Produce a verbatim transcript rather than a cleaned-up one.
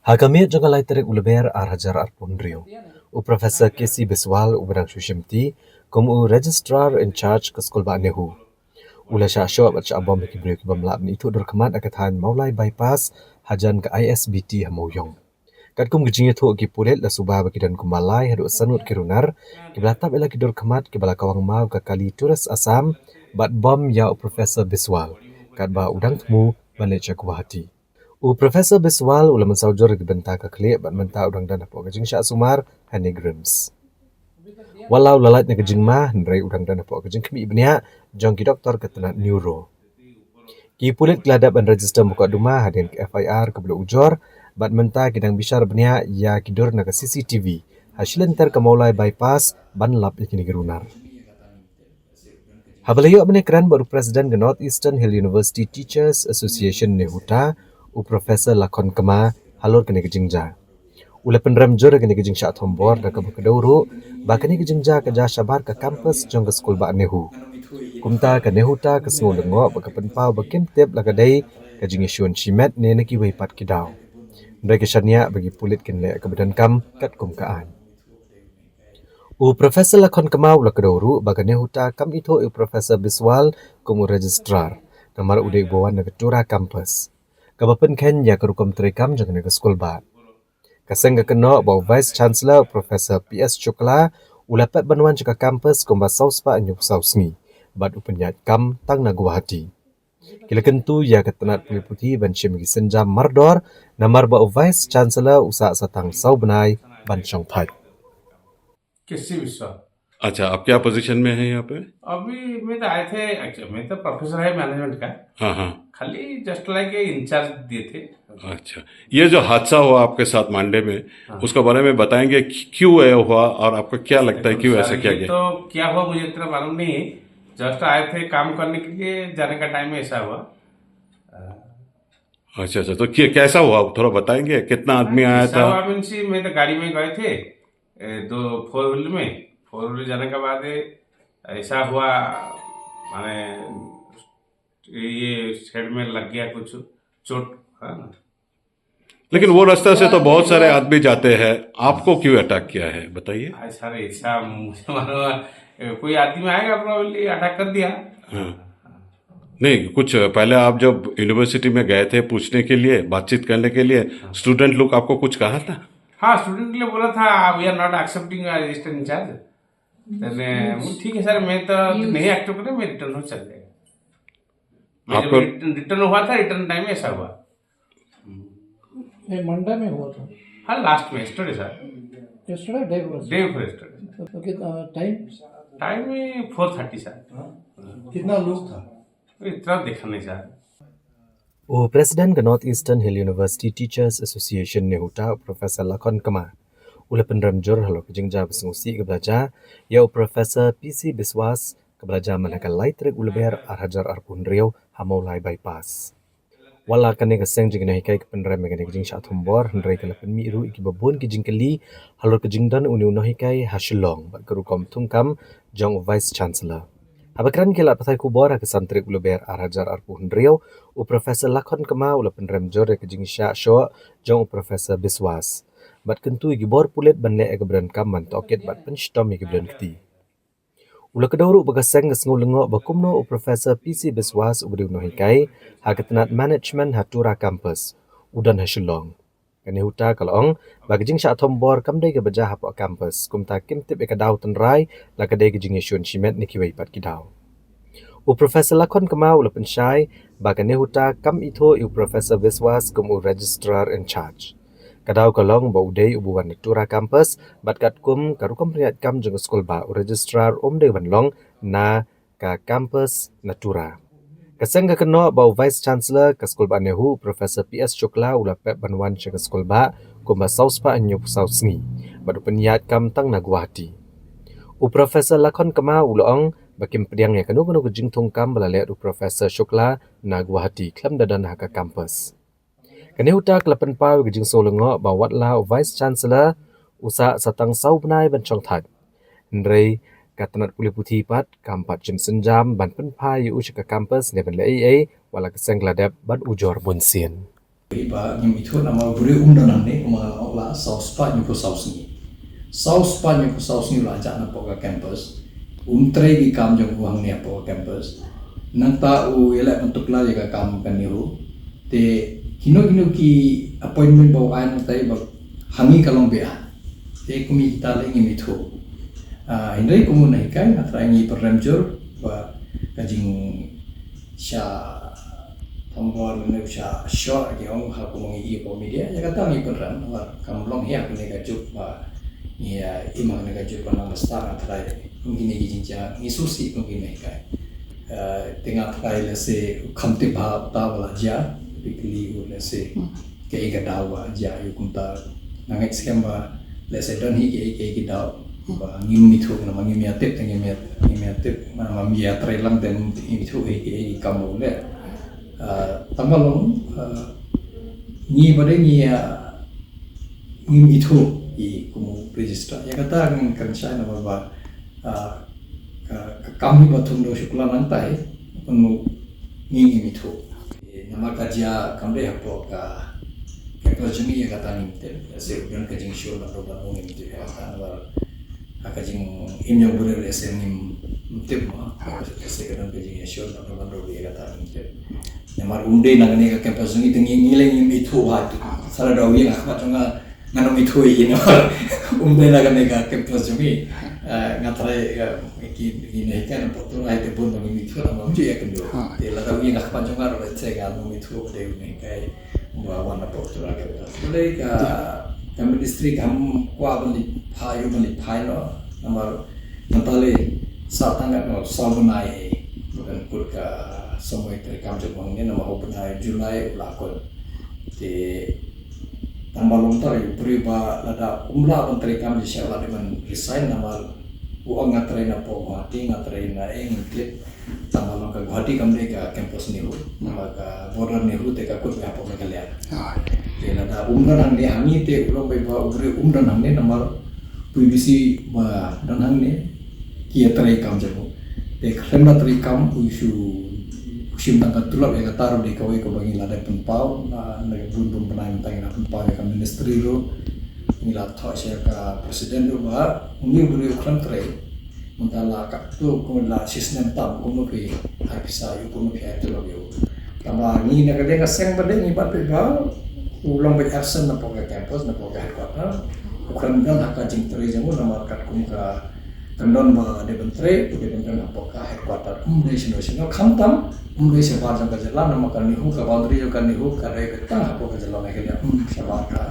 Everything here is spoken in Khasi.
Ha ka miet jong ka lai tarik u Lber ar hajar arphew hynriew, u Professor K C Biswal, u ba dang shu shimti kum u Registrar in Charge ka Skulbah NEHU, u la shah shoh bad shah bom ïa ki briew ki bym lah ban ithuh dur khmat ha ka thaiñ Mawlai Bypass, hajan ka I S B T ha Mawiong. Katkum ka jingïathuh ki pulit, la suba ba ki don kumba lai haduh san ngut ki runar kiba la tap ïa la ki dur khmat kiba la kawang maw ka kali Tourist Assam bad bom ïa u Professor Biswal katba u dang thmu ban leit sha Guwahati. U Professor Biswal u la mynsaw jur ïa ki bynta ka khlieh bad mynta u dang don hapoh ka jingshah sumar ha NEIGRIHMS. Wat la u la lait na ka jingma, hynrei u dang don hapoh ka jingkhmih bniah jong ki doktor ka tnat Neuro. Ki pulit ki la dep ban register mukotduma hadien ka F I R kaba la ujor bad mynta ki dang bishar bniah ïa ki dur na ka C C T V ha shilynter ka Mawlai Bypass ban lap ïa kine ki runar. Haba la ïoh ban ïakren bad u President ka North Eastern Hill University Teachers Association, NEHUTA, u Professor Lakhon Kma, halor kane ka jingjia, u la pynrem jur ïa kane ka jingshah thombor da kaba kdew ruh ba kane ka jingjia ka jia shabar ka campus jong ka Skulbah NEHU. Kumta ka NEHUTA ka sngew lyngngoh bad ka pynpaw ba kim tip la ka dei ka jingïashun shimet ne na kiwei pat ki daw. Hynrei ka shaniah ba ki pulit kin leh kaba donkam katkum ka aiñ. U Professor Lakhon Kma u la kdew ruh ba ka NEHUTA kam ithuh ïa u Professor Biswal kum u Registrar namar u dei uba wan na ka Tura campus, kaba pynkheiñ ïa ka rukom treikam jong kane ka skulbah. Ka seng ka kynnoh ba u Vice Chancellor, u Professor P S Shukla, u la pep ban wan sha ka campus kumba saw spah hynñiew phew saw sngi bad u pynïaid kam tang na Guwahati. Ki la kyntu ïa ka tnat pule puthi ban shim ïa ki sienjam mardor namar ba u Vice Chancellor u sah sa tang saw bnai ban shong thait. किसी विश्वास अच्छा, आप क्या पोजीशन में हैं यहाँ पे? अभी मैं तो आए थे, अच्छा, मैं तो प्रोफेसर है मैनेजमेंट का। हाँ, हाँ। खाली जस्ट लाइक इंचार्ज दिए थे। अच्छा, ये जो हादसा हुआ आपके साथ मांडे में, हाँ। उसका बारे में बताएंगे कि क्यों ये हुआ और आपको क्या लगता है क्यों ऐसा सर, किया ये गया? तो क्या हुआ मुझे इतना मालूम नहीं। जस्ट आए थे काम करने के लिए, जाने का टाइम में ऐसा हुआ। अच्छा, अच्छा, तो क्या, कैसा हुआ, थोड़ा बताएंगे, कितना आदमी आया ऐसा था? हुआ मीन्स, मैं तो गाड़ी में गए थे, ए, दो फोर व्हील में, फोर व्हील जाने के बाद ऐसा हुआ, माने ये हेड में लग गया कुछ चोट, है ना। लेकिन वो रास्ता से तो बहुत सारे आदमी जाते हैं, आपको क्यों अटैक किया है, बताइए। आज सर, ऐसा मुझे मालूम है, कोई आदमी आएगा, प्रॉब्ली अटैक कर दिया। हाँ। नहीं, कुछ पहले आप जब यूनिवर्सिटी में गए थे पूछने के लिए, बातचीत करने के लिए, स्टूडेंट लोग आपको कुछ कहा था? हाँ, स्टूडेंट ने बोला था, "We are not accepting a register in charge।" मैंने, "ठीक है सर, मैं तो नहीं एक्सेप्ट करूँ, मैं रिटर्न हो चल जाएगा।" मैं जब आपको रिटर्न, रिटर्न हुआ था, रिटर्न टाइम में ऐसा हुआ। ये मंडे में हुआ था। हाँ, लास्ट में, यस्टरडे सर। यस्टरडे, डे बिफोर। डे बिफोर यस्टरडे। ओके, टाइम? टाइम में फोर थर्टी सर। कितना लोग था? इतना देखा नहीं सर। U President ka North Eastern Hill University Teachers Association, NEHUTA, u Professor Lakhon Kma, u la pynrem jur halor ka jingjia ba sngewsih kaba la jia ïa u Professor P C Biswas, kaba la jia mynta ka lai tarik u Lber ar hajar arphew hynriew ha Mawlai Bypass. Wat la kane ka seng jong ki nonghikai ka pynrem ïa kane ka jingshah thombor, hynrei ka la pynmih ruh ïa kiba bun ki jingkylli halor ka jingdon une u nonghikai ha Shillong bad ka rukom thungkam jong u Vice Chancellor. Haba kren ïa ki lad pathai khubor ha ka san tarik u Lber ar hajar arphew hynriew, u Professor Lakhon Kma u la pynrem jur ïa ka jingshah shoh jong u Professor Biswas bad kyntu ïa ki bor pulit ban leh ïa kaba donkam ban tohkit bad pynshitom ïa kiba don kti. U la kdew ruh ba ka seng ka sngew lyngngoh ba kumno u Professor P C Biswas, uba dei u nonghikai ha ka tnat management ha Tura campus, u don ha Shillong. Ka NEHUTA ka la ong ba ka jingshah thombor kam dei kaba jia hapoh campus, kumta kim tip ïa ka daw tynrai la ka dei ka jingïashun shimet na kiwei pat ki daw. U Professor Lakhon Kma u la pynshai ba ka NEHUTA kam ithuh ïa u Professor Biswas kum u Registrar in Charge. Ka daw ka long ba u dei uba wan na Tura campus bad katkum ka rukom pynïaid kam jong ka skulbah, u Registrar um dei ban long na ka campus na Tura. Ka seng ka kynnoh ba u Vice Chancellor ka skulbah NEHU, u Professor P S Shukla, u la pep ban wan sha ka skulbah kumba saw spah hynñiew phew saw sngi bad u pynïaid kam tang na Guwahati. U Professor Lakhon Kma u la ong ba kim pdiang ïa kano kano ka jingthungkam ba la leh da u Professor Shukla na Guwahati khlem da don ha ka campus. Ka NEHUTA ka la pynpaw ïa ka jingsngew lyngngoh ba wat la u Vice Chancellor u sah sa tang saw bnai ban shong thait, hynrei ka tnat pule puthi pat kam pat shim sienjam ban pynphai ïa u sha ka campus ne ban leh ei ei, wat la ka seng ka la dep ban ujor bunsien. Ba ngim ithuh namar u briew um don hangne, kumba nga la ong, la saw spah hynñiewphew saw sngi. Saw spah hynñiewphew saw sngi u la jah napoh ka campus. Um trei ki kam jong u hangne hapoh ka campus. Nangta u ïaleh ban tuklar ïa ka kam ka NEHU. Te kino kino ki appointment ba u ai nangta ba ha ngi ka long beiñ. Te kum ïa kita lei ngim ithuh. Ah, hynrei kum u nonghikai nga trai ngi pynrem jur ba ka jingshah thombor lane u shah shoh ki ong ha kum ngi ïa ka media, ïa kata ngi pynrem namar kam long hi ha kane ka juk ba ngi ïa im ha kane ka juk ba nang ba stad nga trai kum kine ki jingjia ngi sngewsih kum ki nonghikai. Eh, te nga trai lehse u kham tip ha uta ba la jia, typically u lehse kaei ka daw ba jia ïa u kumta. Nga ngeit skhem ba lehse don hi kaei kaei ki daw ba ngim ithuh namar ngim ïa tip te ngim ïa, ngim ïa tip namar ngim ïa trei lang te ngim ithuh hi kaei ki kam ba u leh. Ah, tang ba long, ah, ngi ba dei ngi, ah, ngim ithuh i kum u registrar. Ïa kata ngan kren shai namar ba, ah, ka, ka kam hi ba thung da u shu kla nangta hi, pynmih ngi ngim ithuh. Namar ka jia kam dei hapoh ka campus jong ngi ïa kata ngim tip. Lehse u don ka jingshoh ban ruh ban ong ngim tip ïa kata namar ha ka jingim jong u briew lehse ngim tip mo. Lehse ka don ka jingïashoh ban ruh ban ruh ïa kata ngim tip. Namar um dei na kane ka campus jong ngi te ngi, ngi lei ngim ithuh ha. Sa la da u ïeng ha khmat jong nga ngan ym ithuh ïa i namar um dei na kane ka campus jong ngi. Eh, nga trai, eh, ki, ki nonghikai na Poktura hi te bun ba ngim ithuh namar ym ju ïakynduh. Ha. Te lada u ïeng ha khmat jong nga ruh lehse ngan ym ithuh ba dei u nonghikai ba wan na Poktura campus. Balei ka, ka ministry kam kwah ban leit phai, u ban leit phai noh namar mynta lei sa tang katno, saw bnai ban kut ka samoi treikam jong u hangne namar u bnai July u la kut. Te tang ba long tang u briew ba lada um lah ban treikam, shisha u la dei ban resign namar u ong nga trei napoh Guwahati, nga trei na ïing, ngim tip. Tang ba long ka Guwahati kam dei ka campus NEHU namar ka border NEHU te ka kut beit hapoh Meghalaya. Ah. Te lada um don hangne, hangne te u long beit ba u briew um don hangne namar P B C ba don hangne ki ïa treikam jong u. Te khlem da treikam u shu, u shim tang ka tulop, ïa kata ruh dei kawei kaba ngi la dep pynpaw na, na bun bun bnai mynta ngi la pynpaw ïa ka ministry ruh. Ngi la thoh sha ka president ruh ba une u briew u khlem trei. Mynta la katto kumno la shisnem tam kumno phi ai pisa ïa u, kumno phi ai tulop ïa u. Tang ba ngi na ka liang ka seng ba dei ngi bad phi ba u long beit absent napoh ka campus, napoh ka headquarter. U khlem don ha ka jingtrei jong u namar katkum ka kyndon ba dei ban trei, u dei ban don hapoh ka headquarter. Um dei shano shano, khamtam um dei shabar jong ka jylla namar ka NEHU, ka boundary jong ka NEHU ka dei beit tang hapoh ka jylla Meghalaya, um shabar ka